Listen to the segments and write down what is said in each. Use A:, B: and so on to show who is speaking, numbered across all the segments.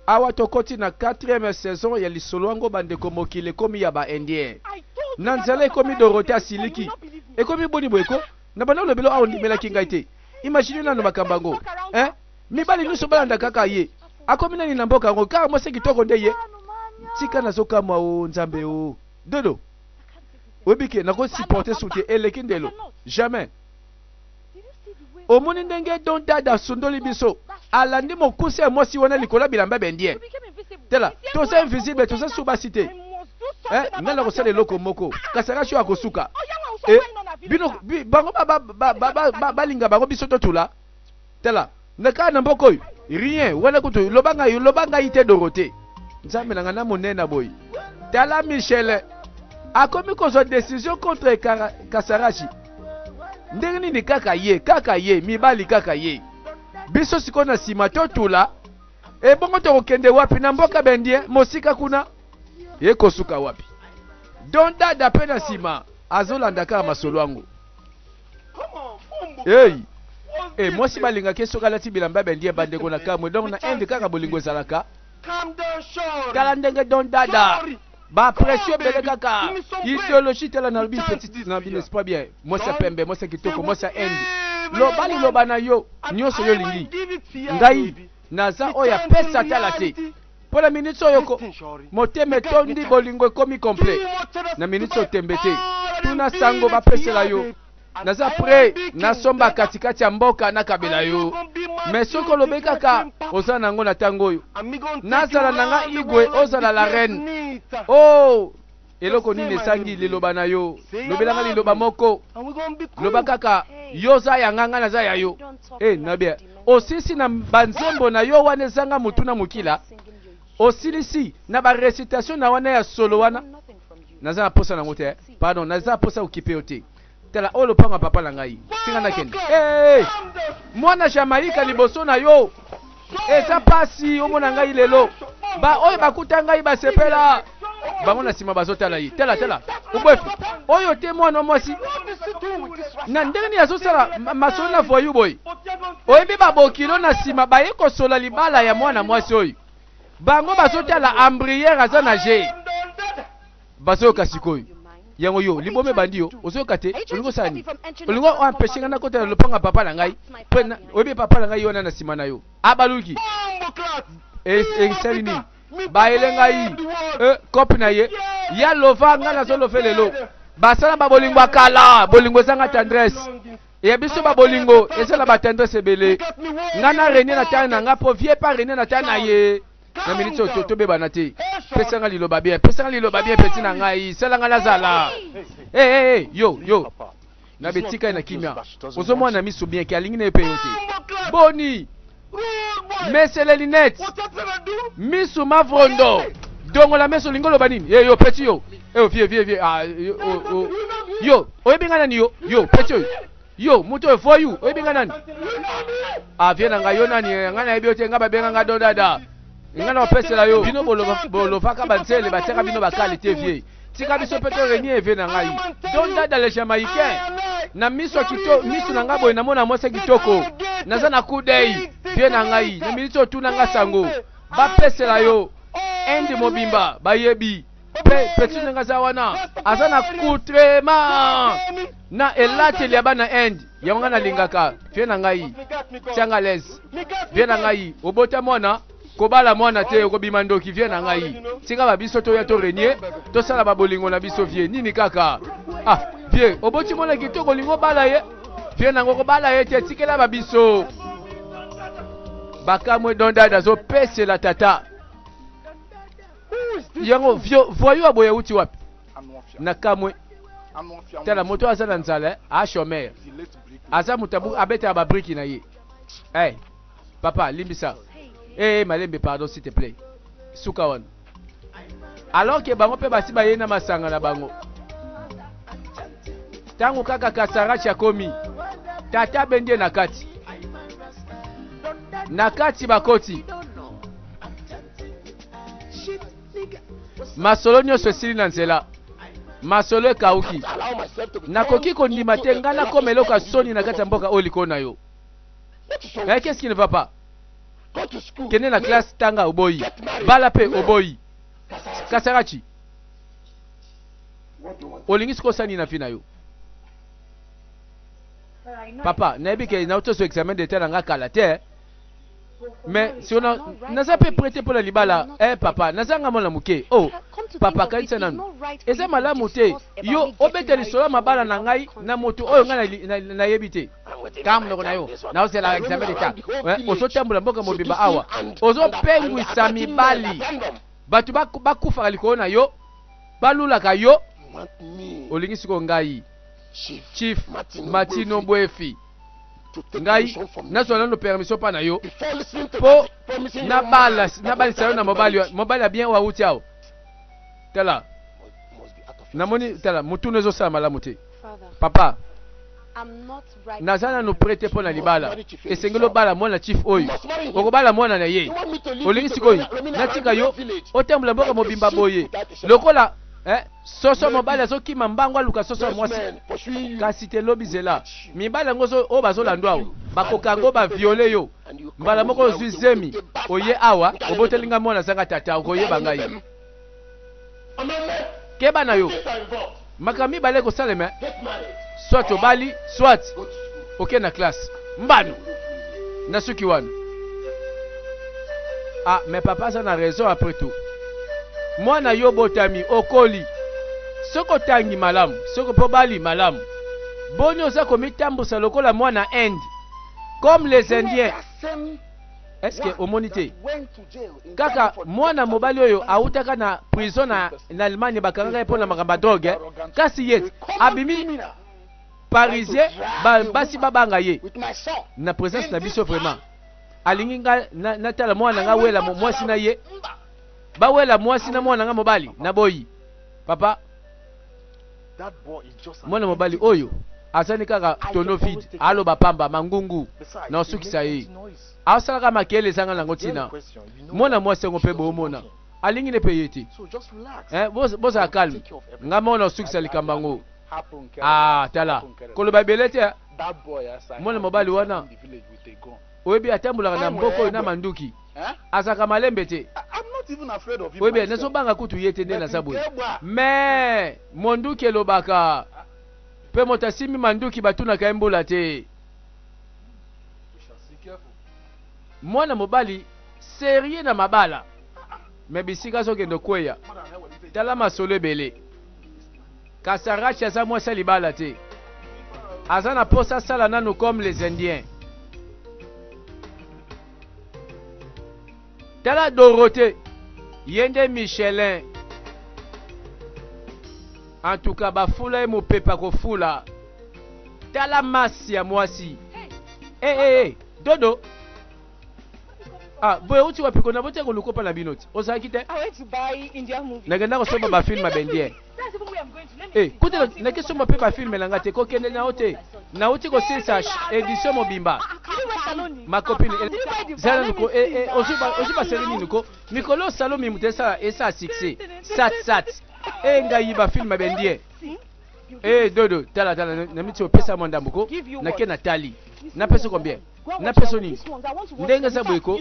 A: Awa tokoti na quatrième saison ya lisolo yango bandeko mokili ekomi ya ba indien na nzela ekomi Dorothee asiliki ekomi boni boye ko na banda olobelo awa ondimelaki ngai te imagine nanu makambo yango hein mibali nyonso balanda kaka ye akomi nani na mboka yango kaka mwasi kitoko nde ye tika nazokamwa o nzambe o dodo oyebi ke nako supporter su te eleki ndelo jamais Omoni ndenge Don Dada asundoli biso? Alandi mokuse ya mwasi wana likolo ya bilamba ya ba indiens. Tala, toza invisible, toza sous basi te. Eh, ngai nakosala eloko moko. Kasarasi oyo akosuka. Eh, bino, bi, bango ba, ba, ba, ba, ba, ba, balinga bango biso totula. Tala, na kaka na mboka oyo, rien. Wana kutu, loba ngai, loba ngai te Dorothee. Nzambe na ngai na monene boye. Tala Michel, akomi kozwa decision contre Kasarashi. Ndenge nini kaka ye, kaka ye, mibali kaka ye. Biso sikoyo na nsima totula, ebongo tokokende wapi? Na mboka bendien, mosika kuna, ekosuka wapi? Don Dada pe na nsima azolanda kaka masolo yango. Hey! Eh, mwasi balingaka ye soki alati bilamba ya bendien, bandeko na kamwe. Donc na Inde kaka bolingo ezalaka. Tala ndenge Don Dada ba pression ebele kaka ideologie tala nalobi petite na bino n'est-ce pas bien mwasi ya pembe mwasi ya kitoko mwasi ya Inde loba liloba na yo nyonso yo olingi ngai naza oyo apesa tala te mpo na minutes oyo ko motema etondi bolingo ekomi complet na minutes oyo tembe te tuna sango bapesela yo Naza près nasomba kati kati ya mboka nakabela yo mais soki olobi kaka oza na yango na tango oyo nazala na nga igwe ozala la reine oh eloko nini esangi liloba na yo lobela nga liloba moko loba kaka yo oza ya nga nga naza ya yo eh nabia osilisi na banzembo na yo wana ezanga mutu na mokila osilisi na ba recitation na wana ya solo wana naza na posa nango te pardon naza na posa okipe yo te tala oyo lopango ya papa na ngai tika nakende hey! Eh, mwana jamaïka liboso na yo eza pasi omona ngai lelo ba oyo bakuta ngai basepela bango na nsima bazotala ye tala tala obwefu oyo te mwana mwasi na ndenge nini azosala masolo na voyu boye oyebi babokilo na nsima baye kosola libala ya mwana mwasi oyo Bango bazotala ambriere aza na je bazoyoka sikoyo yango yo liboma ebandi yo ozoyoka te olingi osala nini olingi oempeshe ngai nakota na lopango ya papa na ngai mpe oyebi papa na ngai ye wana na nsima na yo abaluki esali nini bayele ngai eh, kope na ye ya lova ngai nazolove lelo basala babolingo ya kala bolingo ezanga tendresse Ya biso ba bolingo eza na ba tendresse ebele. Nga na renier na taille na nga po vieux pa renier na taille na ye. Na minute oyo to bebana te. Pesa nga liloba bien, pesa nga liloba bien petit na ngai, sala nga nazala. Hey hey hey, yo yo. Na betika ye na kimia. Ozo mona na misu bien ke alingi na ye pe yo te. Boni! Mesele lunette. Misu mavrondo. Dongola meso olingi oloba nini? Hey yo petit yo. Eh vieux vieux vieux ah yo oh, oh. Yo, oyebi nga nani yo? Yo petit oyo. Yo moto oyo voyou, oyebi nga nani? Ah vieux na nga yo nani? Eh, nga nayebi yo te, nga babenga nga dodada. Nga na opesela yo. Bino boloba bolovaka banzele batiaka bino bakali te vieux. Tika biso pe to renier vie na ngai. Don Dada le Jamaïcain. Na miso kito, miso na ngai boye namona mwasi kitoko. Naza na coup d'œil. Vie na ngai. Na minute otuna nga sango. Bapesela yo. Inde mobimba bayebi. Pe petit ndenge aza wana aza na coutrement na elateli ya bana Inde. Yango ngai nalingaka vie na ngai. Tia nga l'aise. Vie na ngai obota mwana Kobala mwana te okobima ndoki vie na ngai tika ba biso toya to renier tosala ba bolingo na biso vie nini kaka ah vie oboti mwana kitoko olingi obala ye vie nango kobala ye te tikela ba biso bakamwe don dada azopesela tata yango voyou ya boye euti wapi na kamwe tala moto aza na nzala eh? a chômeur aza moto abetaka babriki na ye hey. Eh. Papa limbisa eh eh malembe pardon s'il te plait suka wana alors que bango pe basi baye na masanga na bango tango kaka kasarachi akomi tata abendi ye na kati na kati bakoti masolo nyonso esili na nzela masolo ekauki nakoki kondima te ngai nakoma eloko ya soni na kati ya mboka oyo likolo na yo Eh, qu'est-ce qui ne va pas? Kende na classe tanga oboyi. Bala pe oboyi. Kasarachi. Olingi sikoyo osala nini na vie na yo? Papa, nayebi ke nauti ozwa examen d'etat na nga kala te. Mais si on a naza pe prete mpo na libala eh papa naza nga mwana moke oh papa kanisa nanu eza malamu te yo obeta lisolo ya mabala na ngai na moto oyo ngai nayebi te kanga monoko na yo naozela examen d'etat eh, ozotambola mboka mobimba awa ozopengwisa mibali bato bakufaka likolo na yo balulaka yo olingi sikoyo ngai chief matino bwefi ngai nazwa nano permission mpa na yo mpo nabala nabalisa yo na mobali mobali ya bien oyo awuti awa tala namoni tala motuna ezosala malamu te papa naza nano prêt te mpo na libala esengeli obala mwana chief oyo okobala mwana na ye olingi sikoyo natika yo otambola mboka mobimba boye lokola eh, soso mobali azokima mbangu aluka soso ya mwasi kasi te lobi zela mibali yango oyo bazolandwa awa bakoka yango baviole yo mbala moko ozwi zemi oye awa oboteli ngai mwana azanga tata okoyeba ngai keba na yo makambo mibale ekosalema soit obali soit oke na classe mbano na suki wana ah mais papa aza na raison après tout mwana yo obotami okoli soki otangi malamu soki mpo obali malamu boni oza komitambusa lokola mwana inde comme les indiens est ce que omoni te kaka mwana mobali oyo awutaka na prison na, na Allemagne bakangaka ye mpo na makambo ya drogue kasi ye abimi parisien ba, basi babanga ye na présence na biso vraiment alingi nga natala na mwana nga wela mwasi na ye bawela mwasi na mwana nga mobali na boyi papa mwana mobali oyo azali kaka tono vide aloba pamba mangungu na osukisa ye asalaka makele ezanga nango ntina mwana mwasi yango mpe boomona alingi ne mpe ye te eh, bozala calme nga moko na osukisa likambo yango ah tala koloba ebele te mwana mobali wana oyebi atambolaka na mboka oyo na manduki azalaka malembe te oyebi nazobanga kutu ye te nde naza boye me monduki elobaka mpe moto asimbi manduki batunaka ye mbula te mwana mobali serie na mabala me bisika azokende okweya tala masolo ebele Kasarachi aza mwasi ya libala te aza na posa asala nanu comme les indiens tala Dorothée ye nde Michelin en tout cas bafula ye mopepe akofula tala masi ya mwasi hey, eh, hey, eh, hey. Dodo Ah, boye uti wapi kona botia koluka pa na bino ti. Ozalaki te? Nakenda kosomba ba film ya bendien. Eh, kuta nake somba pe ba film na nga te, kokende na yo te. Nauti kosilisa edition mobimba. Ma copine, zala niko eh eh ozui ba ozui ba série nini ko? Mikolo Salomi mutu esala esala succès. Sat sat. Eh ngai ba film ya bendien. Eh dodo, tala tala na miti opesa mwa ndambo ko. Nake na tali. Napesa combien? Napesa nini? Ndenge eza boye ko,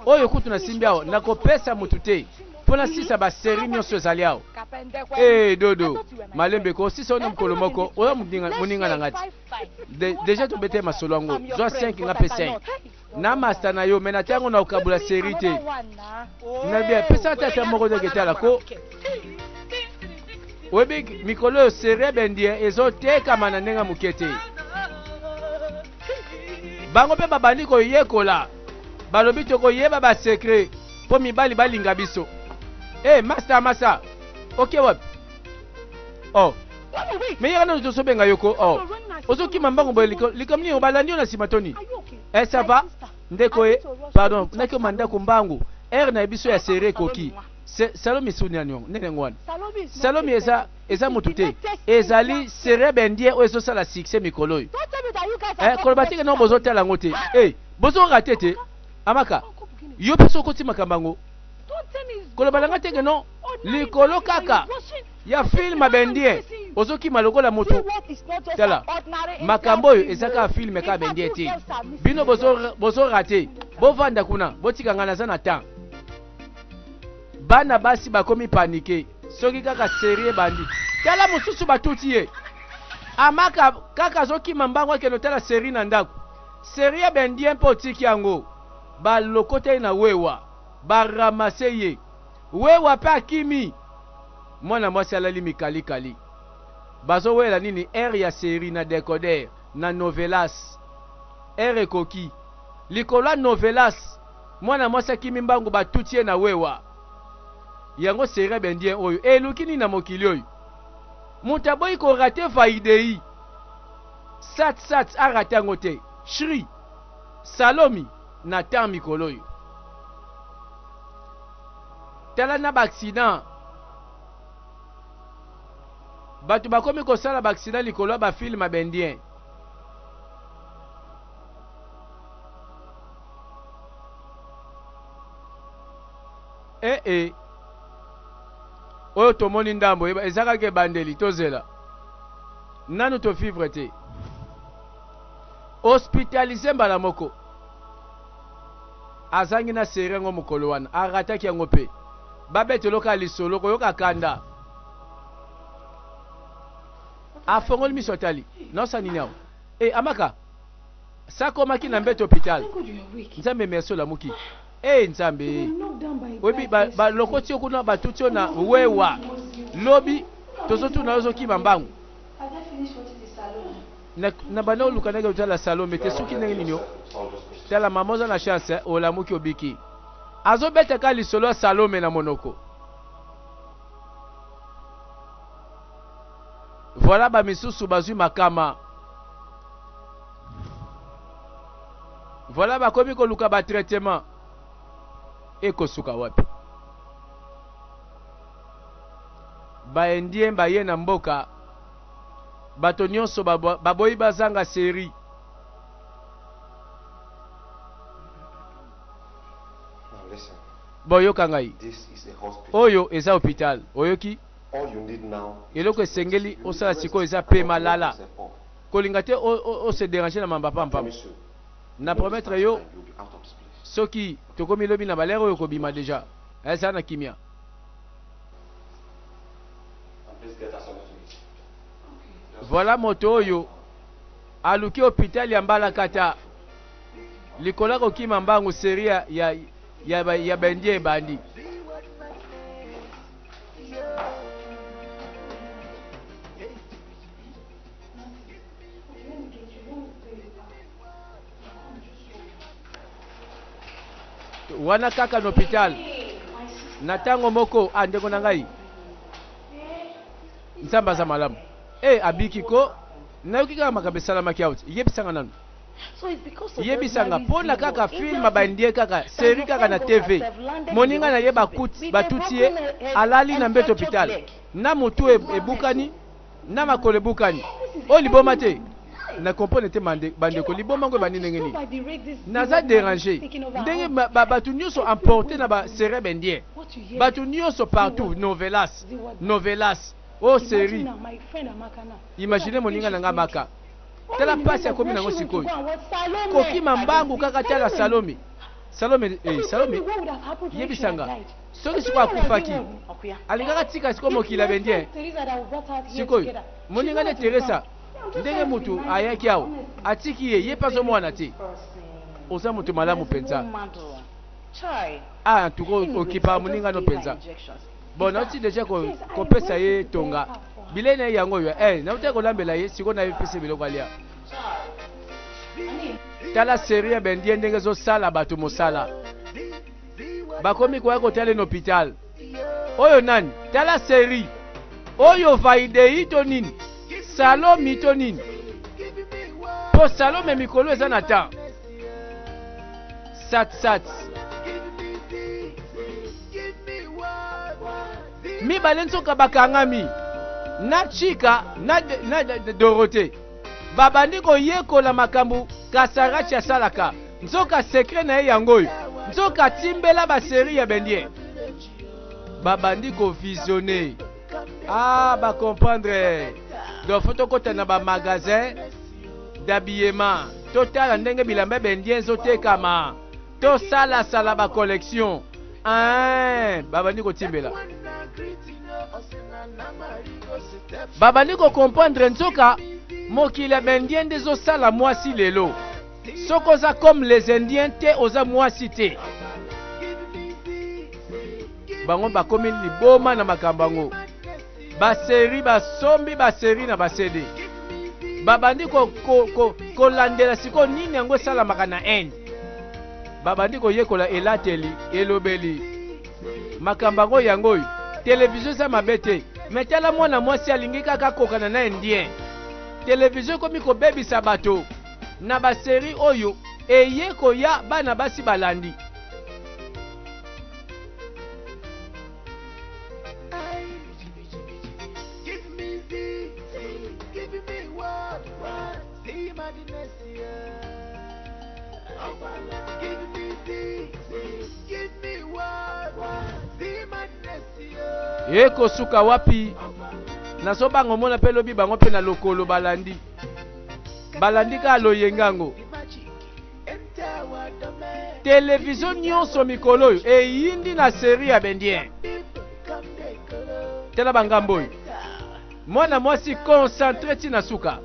A: oyo kutu nasimbi awa nakopesa mutu te mpo nasisa ba serie nyonso ezali awa. Eh dodo, malembe ko, osisa wana mokolo moko, oza moninga na nga ti. De, deja tobete masolo yango, zwa 5 nga mpe 5. Na masta na yo, me na tango na okabula serie te. Na bien, pesa ata ata moko ndenge tala ko. Oyebi mikolo oyo serie bendien ezotekama na ndenge moke te. Bango mpe babandi koyekola, balobi tokoyeba ba secret mpo mibali balinga biso. Eh hey, masta masta, oke wapi? Oh. Me yaka nano tozobenga yo ko. Oh. Ozokima mbango boye likambo nini balandi yo na nsima to nini? Eh ça va? Ndeko ye, pardon, nakoma ndako mbangu. Heure na biso ya serie ekoki. Salomi suni nani yango? Nini yango wana? Salomi eza eza mutu te. Ezali serie bendie oyo ezosala succès mikolo oyo. Eh koloba te ke non bozotala yango te. Eh bozo rate te. Amaka, yo pe soki okoti makambo yango. Koloba na nga te ke non likolo kaka ya film bendie. Ozokima lokola moto. Tala, makambo oyo eza kaka film kaka bendie te. Bino bozo bozo rate. Bovanda kuna, botika ngai naza na temps. Bana basi bakomi panike soki kaka serie ebandi. Tala mosusu batuti ye. Amaka kaka azokima mbangu akende otala serie na ndako. Serie ya bendien mpe otiki yango. Balokota ye na wewa. Ba ramasser ye. Wewa pe akimi. Mwana mwasi alali mikalikali. Bazowela nini heure ya serie na decoder na novelas. Heure ekoki. Likolo ya novelas mwana mwasi akimi mbangu batuti ye na wewa. Yango serie ya b'indien oyo eluki nini na mokili oyo? Moto aboyi ko rater Vaidei. Sat sat a rater yango te. Shri Salomi na temps mikolo oyo. Tala na ba accident. Bato bakomi kosala ba accident likolo ya ba film ya b'indien. Eh eh. Oyo tomoni ndambo eza kaka ebandeli tozela. Nanu to vivre te. Hospitalise mbala moko. Azangi na serie yango mokolo wana. A rataki yango pe. Ba betelo kaka lisolo okoyoka kanda. Afongoli miso atali. Naosala nini awa? Eh Amaka! Sa akomaki na mbeto hopital. Nzambe merci olamuki. Eh Nzambe. Oyebi ba, ba lokoti yo kuna batuti yo na wewa. Lobi tozotuna yo ozokima mbangu. Na, na banda oluka ndenge otala Salome te soki ndenge nini yo. Tala mama oza na chance eh, olamuki obiki. Azobeta kaka lisolo ya Salome na monoko. Voilà ba misusu bazwi makama. Voilà bakomi koluka ba traitement. Ekosuka wapi? Ba indien baye na mboka bato nyonso baboyi bazanga serie. Boyoka ngai, oyo eza hopital, oyoki? Eloko esengeli osala sikoyo eza pema, lala. Kolinga te o se deranger na mamba pamba pamba. Na promettre yo soki tokomi lobi na ba l'heure oyo okobima dejà. Eh zala na kimia. Voilà moto oyo aluki hopital ya mbalakata likolo ya kokima mbangu serie ya ya ya, ya ba indien ebandi. Wana kaka na hopital na tango moko ah ndeko na ngai Nzambe aza malamu eh abiki ko nayoki kaka makambo esalamaki awa yebisa nga nanu yebisa nga pona kaka film ba indien kaka serie kaka na TV moninga na ye batuti ye alali na mbeto hopital na mutu ebukani na makolo ebukani oyo liboma te na comprendre te bandeko liboma ngo ebandi ndenge nini naza derange ndenge bato nyonso emporte na ba sereb indien bato nyonso partout novelas novelas o oh, serie imagine moninga na nga maka tala mpasi akomi nango sikoyo kokima mbangu kaka tala salome salome eh, salome yebisa nga Soki sikoyo akufaki, alingaka atika sikoyo mokili ya bendien? Sikoyo moninga ne Teresa ndenge mutu ayaki awa atiki ye, ye pe azomwana te. Oza mutu malamu penza. Ah en tout cas okipaka moninga no penza. Bon nauti dejà ko kopesa ye tonga. Bilei na ye yango oyo eh nautaki kolambela ye sikoyo na pesi biloko alia. Tala serie ya bendien ndenge ezosala bato mosala. Bakomi koya kotala na hopital. Oyo nani? Tala serie. Oyo Vaidei to nini? Salomi to nini? Po Salome mikolo eza na temps. Sat sat. Mibale nzoka bakangami na Chika na, na, na Dorothee. Babandi koyekola makambo Kasarachi asalaka. Nzoka secret na ye yango oyo. Nzoka atimbela ba serie ya bendie. Babandi ko visionner. Ah ba comprendre. Donc faut tokota na ba magasin d'habillement, totala ndenge bilamba ya baindien ezotekama, tosalasala ba collection. Hein, babandi kotimbela, babandi kocomprendre nzoka mokili ya baindien nde ezosala mwasi lelo. Soki oza comme les indiens te, oza mwasi te. Bango bakomi liboma na makambo yango. Baseri basombi baseri na basede, babandi kolandela ko, ko, sikoyo nini yango esalamaka na Inde. Babandi koyekola elateli, elobeli, makambo yango yango oyo. Televizio eza mabe te, me tala mwana mwasi alingi kaka akokana na indien. Televizio ekomi kobebisa bato na baseri oyo eye koya, bana basi balandi. Ekosuka wapi? Nazobanga omona mpe lobi bango mpe na lokolo balandi, balandi kaka loyenga yango. Televizio nyonso mikolo oyo eyindi na serie ya bendien. Tala bangambo oyo, mwana mwasi concentre ti na suka,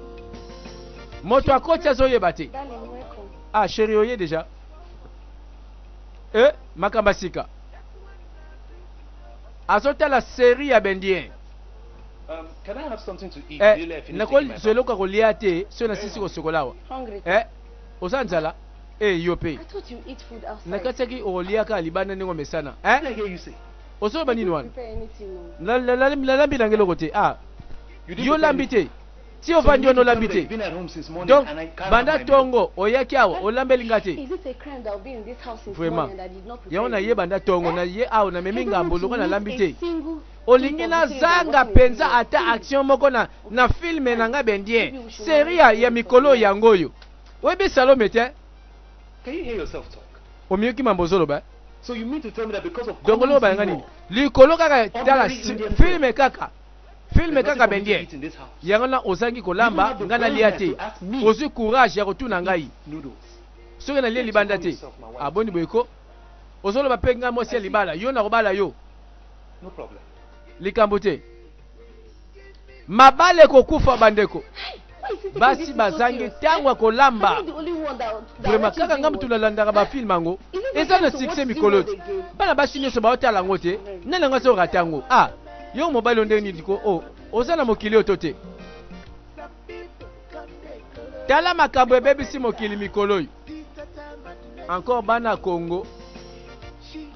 A: moto akoti azoyeba te. Ah chéri, oye deja e makambo ya sika, azotala serie ya bendien.
B: Can I have something to eat?
A: Eh,
B: Lele, I finish taking my
A: nakozwa eloko ya kolia te soki nasisi kosokola awa.
C: Hungry.
A: Eh, oza nzala e yo mpe
C: I thought you eat food outside.
A: nakatiaki okoliaka libanda ndenge omesana.
B: What
A: Eh,
B: did I hear you say?
A: ozoloba
C: You
A: nini
C: didn't
A: wana?
C: prepare anything. No.
A: Nalambi nanga eloko te. Ah,
B: You didn't
A: yo
B: prepare
A: olambi
B: anything.
A: te, ti ovandi
B: So you
A: wana
B: mean to tell
A: olambi
B: me that
A: te.
B: you've been at home since morning
A: Donc
B: and I can't have
A: banda
B: my meal?
A: ntongo oyaki awa olambeli nga te.
C: Is it a crime that I've been in this house since
A: Vraiment.
C: morning and I did not prepare
A: Yango
C: anything?
A: naye banda ntongo na ye awa namemi
C: I don't
A: ngambo
C: want to
A: lokola
C: miss
A: nalambi
C: a
A: te.
C: single
A: Olingi
C: clip of the series I'm
A: nazanga
C: watching in
A: mpenza
C: video.
A: ata
C: Please.
A: action moko na filme na nga bendien,
C: Maybe we should
A: serie
C: manage
A: ya,
C: to
A: ya
C: wait
A: mikolo
C: for
A: yango oyo oyebi Salome te.
B: Can you hear yourself talk?
A: Omiyoki mambo ozoloba?
B: So you mean to tell me that because of
A: Donc
B: common
A: oloba yanga nini
B: zero,
A: likolo kaka tala
B: Ordinary Indian
A: filme kaka filme
B: there's nothing
A: kaka
B: for me to
A: bendien
B: eat in this house?
A: yango na ozangi kolamba,
B: You don't have the
A: ngai nalia te,
B: boldness to ask me
A: ozwi courage ya kotuna ngai
B: Eat noodles.
A: soki nalie libanda te. Aboni boyeko ozoloba mpe ngai mwasi ya libala, yo nakobala yo.
B: No problem.
A: Likambo te, mabala ekokufa bandeko.
C: Why is he taking
A: Basi
C: this thing so
A: bazangi
C: serious?
A: ntango ya kolamba.
C: I'm not the only one that
A: Vraiment,
C: watches
A: kaka ngai
C: Zee
A: mutu
C: World.
A: nalandaka bafilme yango,
C: Is it
A: eza na
C: the time to
A: succès
C: watch
A: mikolo
C: Zee
A: ti
C: World again?
A: bana basi nyonso baotala yango te. Nani yango azorata yango? Ah, yo mobali oyo ndenge nini ko o oza na mokili oyo to te? Tala makambo ebebisi mokili mikolo oyo. Encore bana Congo,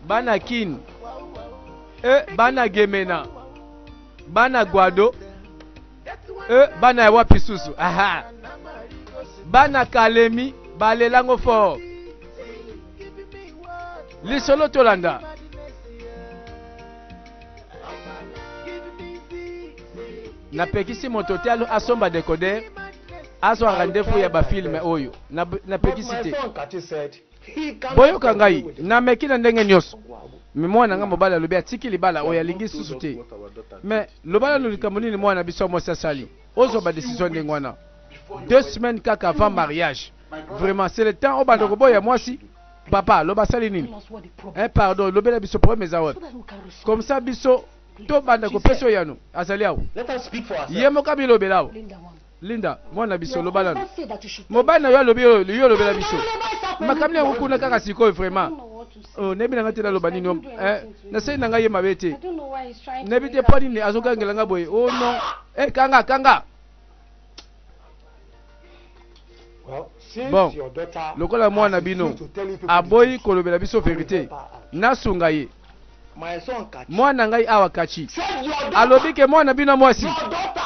A: bana Kin e bana Gemena, bana Guado e bana ya wapi susu, aha, bana Kalemi balelango fort. Lisolo tolanda. Napekisi moto te asomba decoder, azwa rendez-vous ya bafilme oyo. Napekisi te. Boyoka ngai, nameki na ndenge nyonso, me mwana nga mobali alobi atiki libala oyo, alingi susu te. Me loba nano, likambo nini mwana biso ya mwasi asali ozwa badécision ndenge wana 2 semaines kaka avant mariage? Vraiment, c'est le temps obanda koboya mwasi. Papa, loba, asali nini?
D: Tell us what the problem
A: Eh, pardon, lobela biso problème eza wapi,
D: so that we can resolve.
A: comme ça biso tobanda kopesa oyo yano azali awa.
B: Let us speak for ourselves.
A: Ye moko abilobela awa.
D: Linda one.
A: Linda, mwana biso,
D: Your
A: loba nano.
D: husband said that you should
A: Mobali na yo alobi oyo, yo olobela biso makambo yango kuna kaka sikoyo. Vraiment, oh, nayebi na ngai te naloba nini. Eh, nasali na ngai ye mabe te, nayebi te mpo nini azogangela ngai boye. Oh non, eh, kanga kanga. Bon, lokola mwana bino aboyi kolobela biso vérité, nasunga ye. Mwana ngai awa Kachi alobi ke mwana bino mwasi,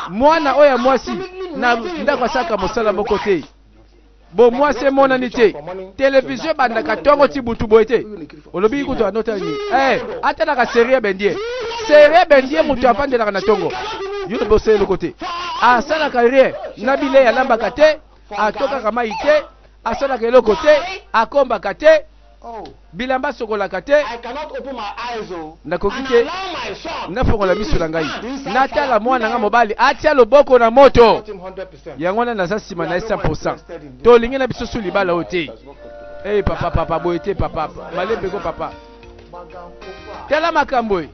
A: mwana oyo ya mwasi na ndako asalaka mosala moko te. Bo mwasi emonani te, televizio ebandaka ntongo ti butu boye te. Olobi kutu anota nini? Eh, atalaka serie bendie, serie bendie. Moto avandelaka na ntongo, yo bosala eloko te, asalaka rien na bilei, alambaka te, atokaka mai te, asalaka eloko te, akombaka te.
B: Oh.
A: Bilamba asokolaka te.
B: I cannot open my eyes, oh,
A: Nakoki
B: and
A: te
B: allow my son
A: nafongola
B: to
A: miso na ngai
B: his hand inside
A: natala
B: fire.
A: mwana nga mobali atia loboko na moto.
B: Support him 100%.
A: Yango wana naza nsima na ye 100%. Tolingi na biso su libala oyo te. Hey, papa papa boye te papa malembe ko papa. Tala makambo oyo.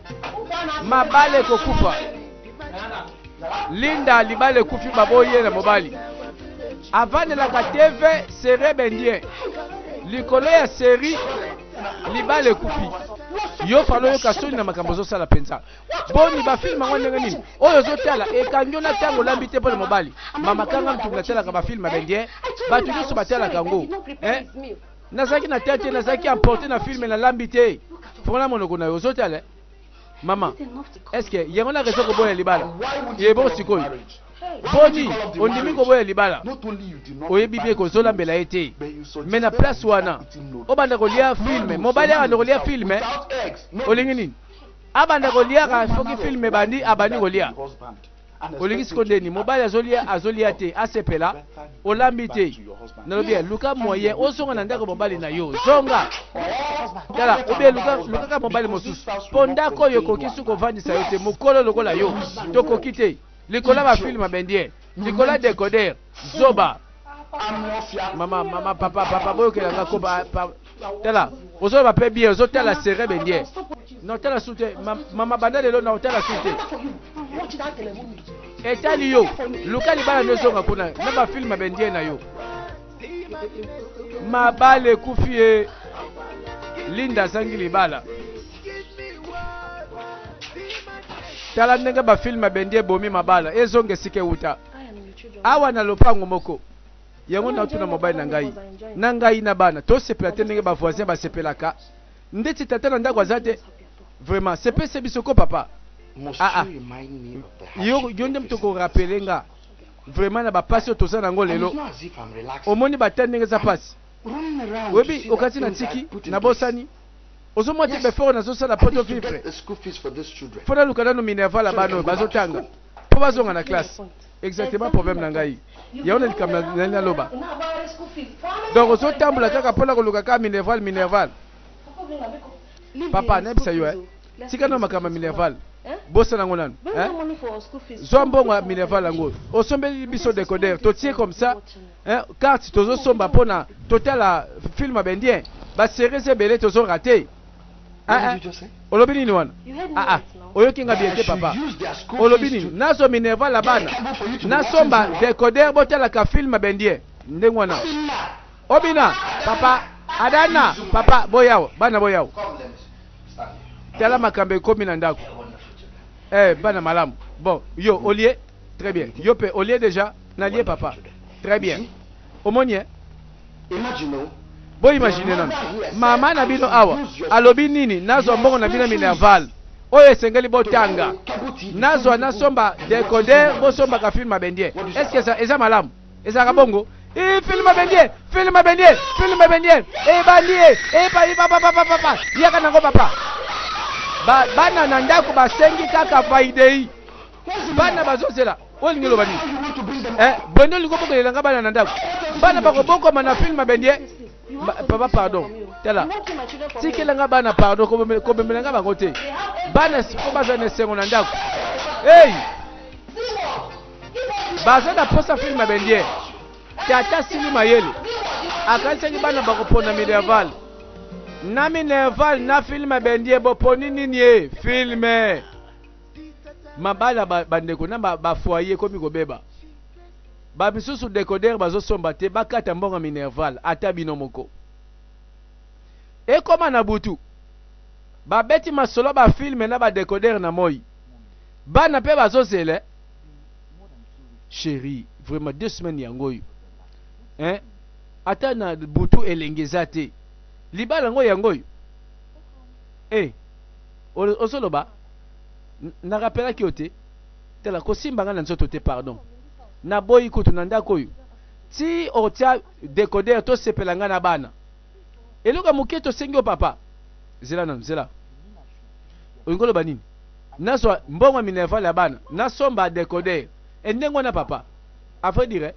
A: Mabala ekokufa. Linda libala ekufi baboyi ye na mobali. Avandelaka TV serie bendien. Likolo ya serie libala ekufi. Yo falo yoka soni na makambo ozosala mpenza. Boni ba film yango ndenge nini? Oyo ozotala ekangi yo na ntango olambi te mpo na mobali. Mama kanga mtu natalaka ba film ya bendien. Bato nyonso batalaka yango. Eh? Nazalaki na tete, nazalaki emporté na film nalambi te. Fongola monoko na yo ozotala. Eh? Mama, est-ce que yango na raison koboya libala?
D: Why would you
A: Ye
D: call
A: bongo
D: off the
A: sikoyo.
D: marriage? Why would you
A: Boni,
D: call off the
A: ondimi
D: marriage?
A: koboya libala.
D: Not only you did not
A: Oyebi
D: prepare
A: bien
D: his
A: kozolambela
D: meals,
A: ye te.
D: but you
A: Me
D: suggested
A: na
D: that
A: place
D: he start
A: wana
D: eating noodles.
A: obanda kolia film,
D: Noodles,
A: mobali abanda
D: noodles
A: kolia
D: without-
A: film, eh?
D: without eggs, noodles.
A: Olingi nini? Abanda koliaka
D: What
A: soki
D: manner of
A: film
D: wife
A: ebandi
D: do
A: abandi
D: that to
A: kolia.
D: the husband and
A: Olingi
D: expect
A: siko
D: him to
A: ndeni
D: be
A: mobali
D: happy?
A: azolia azolia te asepela
D: Better you
A: olambi
D: go
A: te.
D: back to your husband.
A: Nalobi ya luka
D: Find
A: moyen
D: a way to
A: ozonga na
D: get
A: ndako
D: back to
A: mobali
D: your
A: na yo
D: husband.
A: zonga.
D: Or,
A: Tala
D: go get
A: obie
D: another
A: luka
D: husband,
A: lukaka mobali
D: because
A: mosusu
D: this house
A: mpo
D: will not
A: ndako oyo
D: contain
A: ekoki
D: you
A: su
D: and
A: kovandisa yo te
D: I.
A: mokolo lokola yo tokoki te likolo ya bafilme bendie likolo ya decoder zoba.
D: Amofia.
A: Mama mama papa papa boyokelanga ko tala ozoloba mpe bien ozotala sere bendie na otala su te mama banda lelo na otala su te etali yo luka libala nde ozonga kuna na bafilme bendie na yo mabala ekufi ye. Linda azangi libala. Tala ndenge bafilme bendi ebomi mabala ezonga esika ewuta.
C: I am your children.
A: Awa na lopango moko yango natuna mobali na ngai na ngai na bana tosepela te ndenge bavoisin basepelaka ndeti tata na ndako aza te. Vraiment sepese biso ko papa.
B: Must
A: Ah, ah.
B: you remind me of the
A: Yo
B: hardship
A: yo nde
B: we are
A: moto
B: facing?
A: korapele nga vraiment na bapasi oyo toza nango
B: And
A: lelo.
B: it's not as if I'm relaxing.
A: Omoni bata ndenge eza pasi.
B: Running around to
A: Oyebi
B: see that
A: okati na
B: things are
A: tiki
B: put in
A: na
B: place.
A: bosani ozomwa te
B: Yes.
A: befort nazosala mpo
B: At least to
A: tovivre.
B: get the school fees for these children.
A: Mpo naluka nano minerval ya
B: So they
A: bana
B: can
A: oyo
B: go back to
A: bazotanga
B: school.
A: mpo bazonga na
C: Exactly my
A: classe.
C: point.
A: Exactement
C: Exactly
A: problème
C: my
A: na ngai
C: point. You
A: yango na
C: be
A: likambo
C: running
A: nali
C: around,
A: naloba.
C: running around, school fees. For how many
A: Donc
C: years?
A: ozotambola kaka mpona koluka kaka minerval minerval.
C: Leave
A: Papa
C: the
A: nayebisa
C: school
A: yo
C: fees,
A: eh.
C: oh. Let's
A: Tika
C: pay
A: no
C: the school
A: makambo ya
C: fees for
A: minerval
C: now. Eh?
A: bosana yango nanu
C: Bring
A: eh?
C: that money for our school fees.
A: Zwa mbongo ya
C: Fix our
A: minerval yango
C: television.
A: osombeli biso
C: This is
A: decoder
C: all
A: totie
C: this
A: comme ça
C: watching.
A: hein, carte tozosomba mpona totala film ya bendien baseries ebele tozorate.
B: What
A: Ah,
B: did
A: ah.
B: you just say?
A: Olobi nini wana?
C: You heard me
A: Ah, ah.
C: right now.
A: Oyoki nga bien
B: That
A: te
B: I should
A: papa.
B: use their school
A: Olobi
B: fees
A: nini?
B: to
A: Nazwa minerval ya bana
B: get cable for you to be
A: nasomba
B: watching TV.
A: decoder botalaka film ya bendien ndenge wana.
B: Obina.
A: Obina papa adana papa boyawa bana boyawa.
B: Come, let me stand here.
A: Tala makambo ekomi na ndako.
B: Wonderful children.
A: Eh, bana malamu. Bon, yo olie très bien. Yo pe olie déjà nalie papa. Très bien. Omoni eh?
B: Imagine, oh,
A: Boimagine nano mama na bino awa alobi nini? Nazwa mbongo na bino minerval oyo esengeli botanga
B: cable TV,
A: nazwa nasomba decoder bosombaka film ya bendie. Est-ce que eza malamu? Ezalaka bongo? I film ya bendie, film ya bendie, film ya bendie ebandi ye epai papapapapa yaka nango papa. Bana na ndako basengi kaka vaidei. Bana bazozela oyo olingi loba nini?
B: How you want to bring them
A: Eh, bondo olingi obokolela nga bana na ndako bana bakobokoma na film ya bendie.
C: Please, please. You
A: Ba-
C: have to
A: papa
C: do this
A: pardon
C: for me, oh.
A: tala
C: You won't kill my children for me, oh.
A: tikela nga bana pardon kobemela nga bango te.
C: They have
A: Bana siko baza na esengo na ndako ei baza na posa film ya bendie. Tata asili mayele akanisaki bana bakopona minerval na minerval na film ya bendie boponi nini ye filme mabala bandeko na bafoyer ekomi kobeba. Bamisusu decoder bazosomba te bakata mbongo ya minerval ata bino moko ekoma na butu babeti masolo bafilme na badecoder na moi bana mpe bazozela. Chéri vraiment 2 semaines yango oyo hein? Ata na butu elenge eza te libala yango yango oyo eh, ozoloba narapelaki yo te tala kosimba nga na nzoto te pardon naboyi kutu na ndako oyo ti otia decoder tosepela nga na bana eloko ya moke tosengi yo papa zela nanu zela olingi oloba nini? Nazwa mbongo ya minerval ya bana nasomba decoder e ndenge wana papa à vrai dire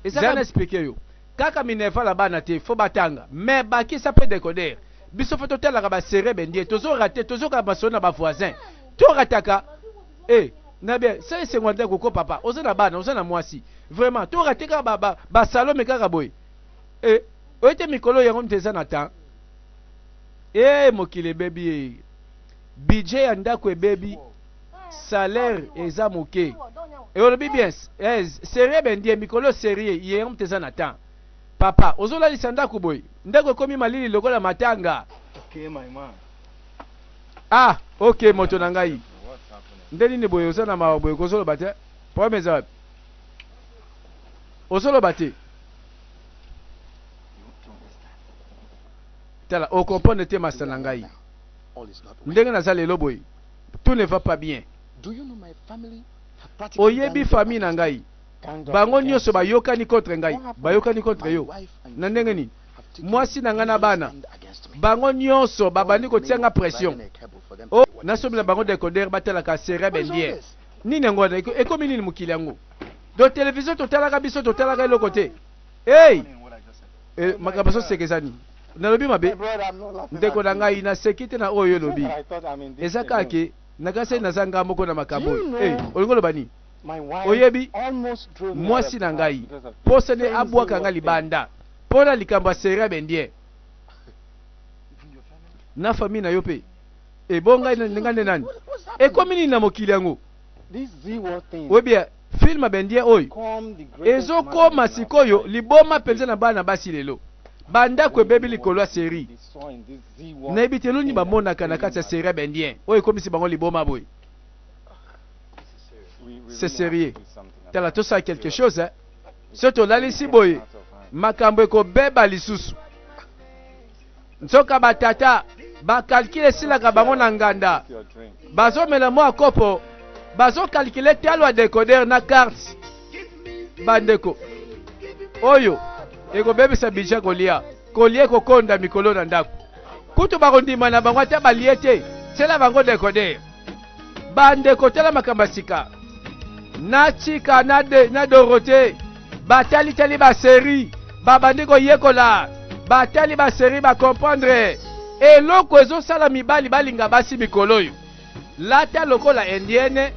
A: eza na expliquer yo. Kaka minerval ya bana te faut batanga mais bakisa pe decoder biso faut totalaka ba serie bendie tozo rate tozoka masolo na ba voisin to rataka eh na bien sa esengo ndako ko papa oza na bana oza na mwasi vraiment to rate kaka ba ba, ba salome kaka boye eh oyete mikolo yango mte eza na temps eh mokili ebebi eh budget ya ndako ebebi salaire eza moke e olobi bien eh, serie bendie mikolo serie ye yango moto eza na temps papa ozolalisa ndako boye ndako ekomi malili lokola matanga.
B: Okay, my man.
A: Ah ok moto na ngai nde nini boye oza na mawa boye kozoloba te problème eza wapi ozoloba te tala okomprendre te masta na ngai ndenge naza lelo boye tout ne va pas bien. Oyebi famille na ngai bango nioso bayokani contre ngai bayokani contre yo na ndenge nini mwasi na ngai na bana bango nioso babandi kotia nga pression oh nasombela bango decoder batalaka serie bendien nini yango wana ekomi nini mokili yango do television totalaka biso totalaka eloko te hey! Eh, makambo azoseka eza nini Nalobi mabe? Ndeko na ngai, naseki te na oyo yo olobi. Eza kaka ke nakanisaki naza ngai moko na makambo oyo. Eh, olingi oloba nini? Oyebi, mwasi na ngai, posa nde abwaka ngai libanda mpo na likambo ya serie ya b'Indien. Na famille na yo mpe? Eh, bongo ngai, ngai nde nani? Ekomi nini na mokili yango? Oyebi, film ya b'Indien oyo ezokoma sikoyo liboma mpenza na bana basi lelo. Ba ndako ebebi likolo ya serie. Nayebi te eloni bamonaka na kati ya serie ya ba indien oyo ekomisi bango liboma boye. C'est serieux. Tala tosala quelque chose hein. Soki tolalisi boye makambo ekobeba lisusu. Nzoka ba tata ba calcul esilaka bango na nganda. Bazomela mwa kopo bazo calculer talo ya decoder na carte. Bandeko oyo ekobebisa budget kolia kolia ekokonda mikolo na ndako kutu bakondima na bango ata balie te tiela bango decoder bandeko tala makambo ya sika na chika na, de, na dorote batalitali baserie babandi koyekola batali baserie bakomprendre eloko ezosala mibali balinga basi mikolo oyo Lata lokola indienne,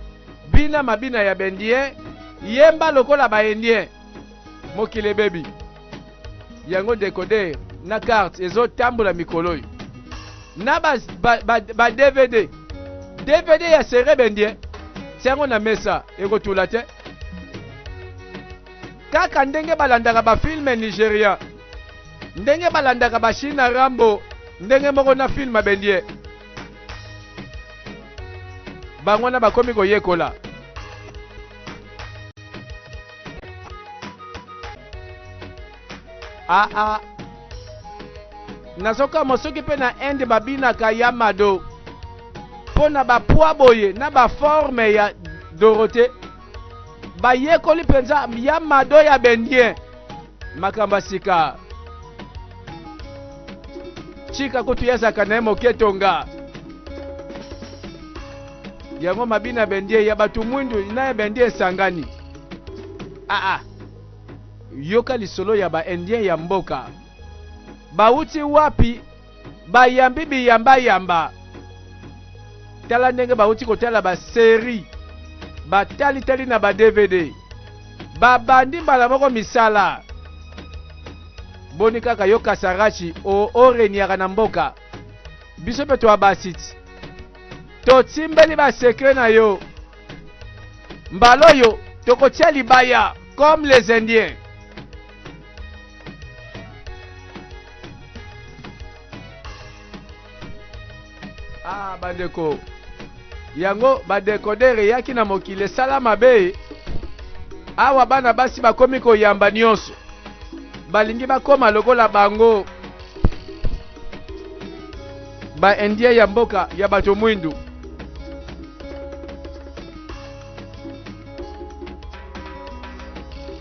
A: bina mabina ya b'indien, yemba lokola ba indien. Mokili ebebi. Yango decoder na carte ezo tambola mikolo oyo. Na ba, ba, ba, ba DVD. DVD ya serie b'indien. Tiango na mesa ekotula te. Kaka ndenge balandaka ba film Nigeria. Ndenge balandaka ba China Rambo, ndenge moko na film ya b'indien. Bango wana bakomi koyekola. Aa ah, ah. Nazokamwa soki mpe na Inde babinaka ya mado mpo na bapwa boye na baforme ya Dorothee bayekoli mpenza ya mado ya bendien makambo ya sika chika kutu yazaka na ye moke tonga yango mabina bendie ya bato mwindu na ya bendie esangani aa ah, yoka lisolo ya ba indien ya mboka bauti wapi bayambi biyamba yamba tala ndenge bauti kotala ba serie batalitali na ba dvd babandi mbala moko misala boni kaka yo kasarachi oreniaka na mboka biso mpe toa basiti totimbeli basekre na yo mbala oyo tokotia libaya comme les indiens Ah bandeko, yango ba decoder eyaki na mokili esala mabe. Awa bana basi bakomi koyamba nyonso, balingi bakoma lokola bango ba indien ya mboka ya bato mwindu.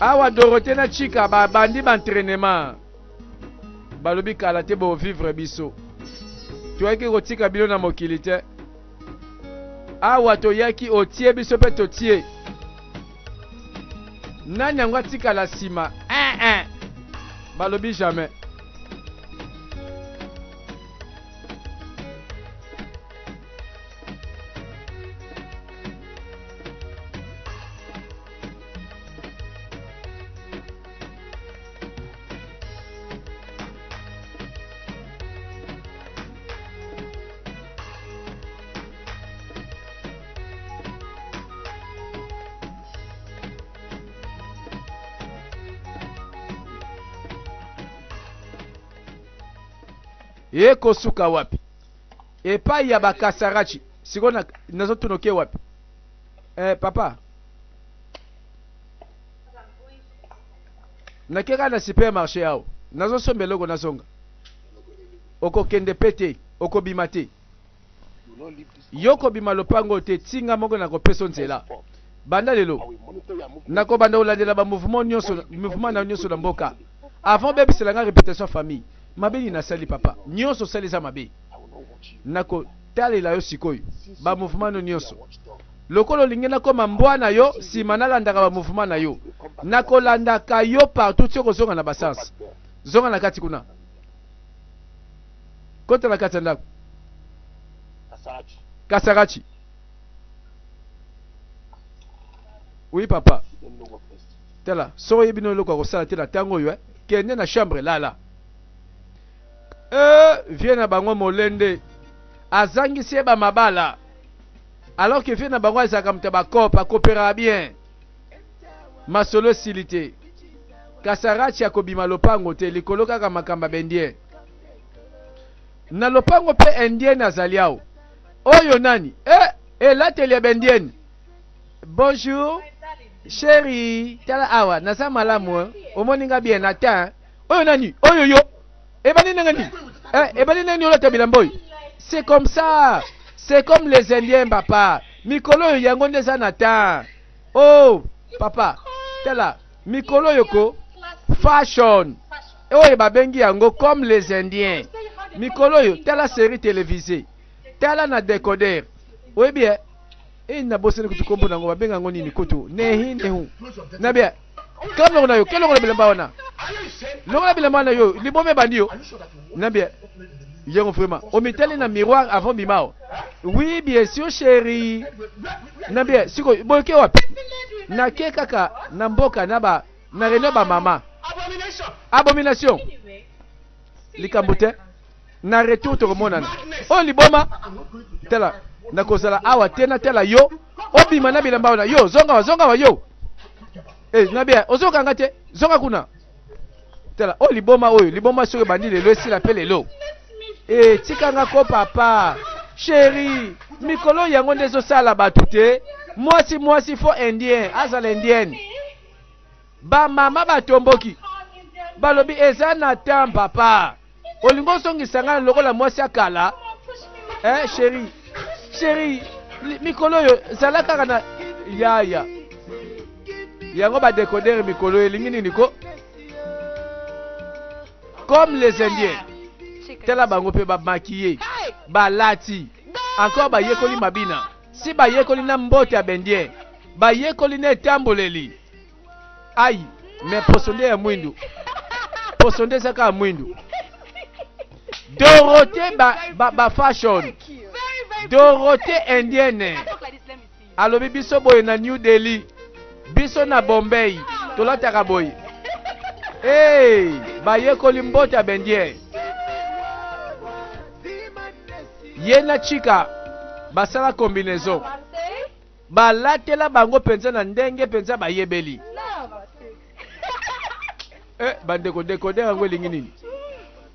A: Awa Dorothee na Chika ba bandi ba entraînement. Balobi kala te bo vivre biso. Toyaki kotika bino na mokili te. Awa toyaki otie biso pe totie. Nani yango atikala sima? Eh eh. Balobi jamais. Ekosuka wapi? Epai ya bakasarachi. Sikoyo nazotuna, oke wapi? Eh, papa, nake kaka na supermarché awa, nazosomba eloko, nazonga. Okokende pe te, okobima te. Yo kobima lopango te, tinga moko nakopesa nzela. Banda lelo nakobanda kolandela bamouvement nyonso, mouvement na nyonso na mboka, avant bebisela nga réputation famille. Mabe nini nasali, papa? Nyonso osali eza mabe. Nakotalela yo sikoyo bamouvement no nyonso. Lokola olingi nakoma mbwa na yo, nsima nalandaka bamouvement na yo, nakolandaka yo partout ti okozonga na basanse. Zonga na kati kuna, kota na kati ya ndako. Kasarachi. Oui papa. Tala, soki oyebi no eloko ya kosala te na ntango oyo, kende na chambre, lala. Vie na bango molende azangisi ye bamabala, alors que vie na bango azalaka moto ya bacope, akopéraka bien. Masolo esili te. Kasarachi akobima lopango te, likolo kaka makambo ya baindien na lopango. Mpe indienne azali awa. Oyo nani? Elateli ya baindienne. Bonjour chéri, tala awa, naza malamu. Omoni nga bien na teint. Oyo nani? Oyo yo ebandi ndenge nini? Ebandi ndenge nini olata bilamba oyo? C'est comme ça, c'est comme les Indiens, papa. Mikolo oyo yango nde eza na temps. Oh papa, tala mikolo oyo ko fashion oyo babengi yango comme les Indiens. Mikolo oyo, tala série télévisée, tala na décoder. Oyebi e nabosani kutu kombo nango, babenga yango nini kutu? Nehi nehu na bien kam longo na yo ke longola bilamba wana, longola bilamba wana. Yo liboma ebandi yo na bien yango. Vraiment, omitali na miroir avant bimao? Oui, bien sûr chéri. Na bien sikoyo boyoke wapi? Nake kaka na mboka na ba na réunion bamama. Abomination, likambo te. Na retour tokomonana. Oyo liboma. Tala, nakozala awa te, natala yo obima na bilamba wana. Yo zonga wa, zonga wa yo. Na bien ozokanga te, zonga kuna. Tala oyo liboma, oyo liboma. Soki ebandi lelo, esila mpe lelo. Tikanga ko papa. Chéri, mikolo yango nde ezosala bato te. Mwasi, mwasi faut indien, azala indienne. Bamama batomboki, balobi eza na temps. Papa, olingi ozongisa ngai lokola mwasi ya kala? Chéri, chéri, mikolo oyo zala kaka na yaya. Yango badécoder mikolo elingi nini ko comme les Indiens? Tala bango mpe bamaquiller, balati encore, bayekoli mabina, si bayekoli na mbote ya baindien, bayekoli na etamboleli. Ai, mais poso nde ya mwindu, poso nde eza kaka mwindu. Dorothée, ba fashion Dorothée indienne alobi biso boye na New Delhi, biso na Bombay tolataka boye. Hey, bayekoli mbote ya baindien. Ye na Chika basala combinaison, balatela bango mpenza na ndenge mpenza bayebeli. Bandeko, décoder yango elingi nini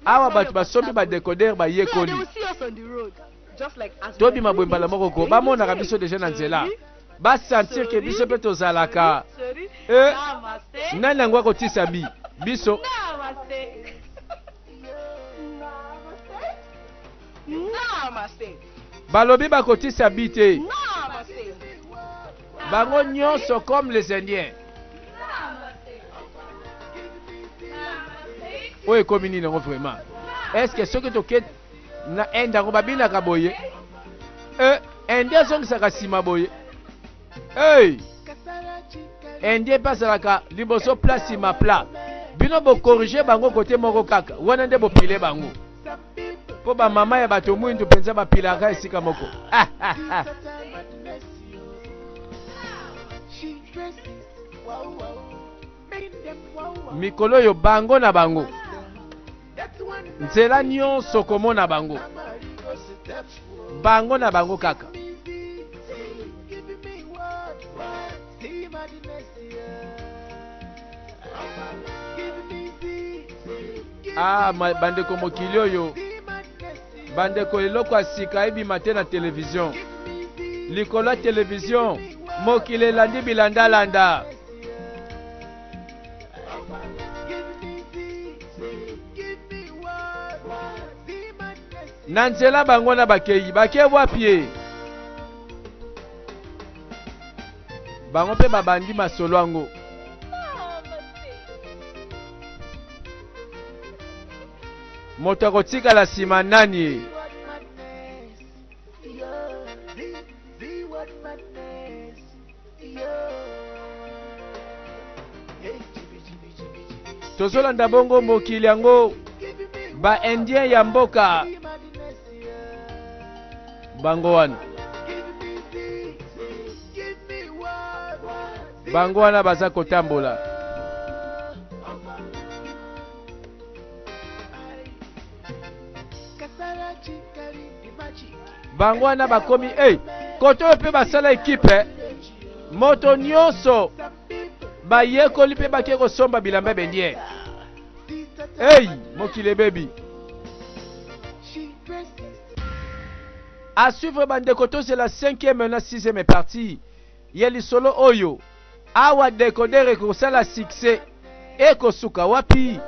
A: awa? Bato basombi badécoder, bayekoli. Tobima boye mbala moko ko bamonaka biso déjà na nzela, basentir ke biso mpe tozalaka. Nani yango akotisa bi biso?
C: Namaste.
A: Balobi bakotisa bi te.
C: Namaste.
A: Bango nyonso comme les Indiens.
C: Namaste. Namaste.
A: Oyo ekomi nini yango vraiment? Est ce que soki toke na Inde yango babinaka boye? Inde azongisaka nsima boye. Hey! Indien mpe azalaka liboso plat, nsima plat. Bino bo corriger bango kote moko kaka wana nde bopile bango mpo bamama ya bato mwindu mpenza bapilaka esika moko. Mikolo oyo bango na bango nzela nyonso komona bango bango na bango kaka. Ah, bandeko mokili oyo bandeko eloko ya sika ebima te na televizio likolo ya televizio mokili elandi bilandalanda na nzela bango na bakei bake wapi ye Bango mpe babandi masolo yango. Moto akotikala nsima nani? Tozolanda bongo mokili yango, ba Indiens ya mboka bango wana bango wana baza kotambola bango wana bakomi hey, kote oyo mpe basala ekipe moto nyonso bayekoli mpe bake kosomba bilamba bendie hey, mokili ebebi À suivre bandeko tozela 5e na 6e partie ya lisolo oyo. Awa decoder ekosala succès ekosuka wapi?